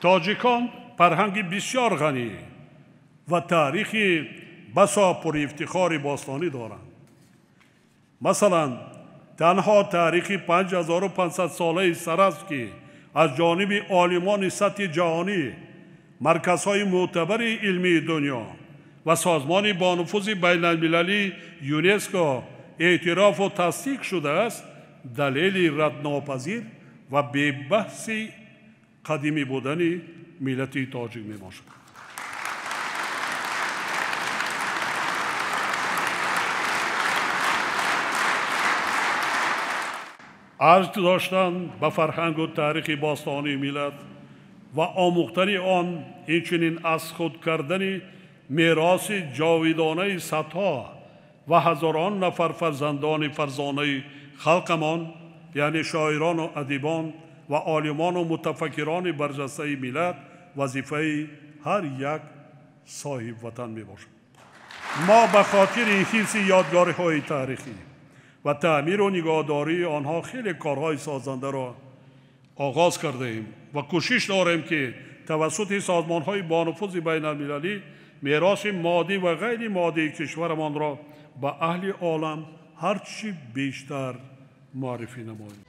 Тоҷикон фарҳанги бисёр ғанӣ ва таърихи басо пурэфтихори бостонӣ доранд. Масалан, танҳо таърихи 5500 солаи Саразд, ки аз ҷониби олимони сатҳи ҷаҳонӣ, марказҳои мӯътабари илмии дунё ва созмони бонуфузи байналмилалии ЮНЕСКО эътирофу тасдиқ шудааст, далели раднопазир ва бебаҳси қадимӣ будани миллати тоҷик мебошад. Арҷ доштан ба фарҳангу таърихи бостонии миллат ва омӯхтани он, инчунин аз худ кардани мероси ҷовидонаи садҳо ва ҳазорон нафар фарзандони фарзонаи халқамон, яъне шоирону адибон ва олимону мутафаккирони барҷастаи миллат, вазифаи ҳар як соҳибватан мебошад. Мо ба хотири ҳифзи ёдгориҳои таърихӣ ва таъмиру нигоҳдории онҳо хеле корҳои созандаро оғоз кардаем ва кӯшиш дорем, ки тавассути созмонҳои бонуфузи байналмилалӣ мероси моддӣ ва ғайри моддии кишварамонро ба аҳли олам ҳарчи бештар муаррифӣ намоем.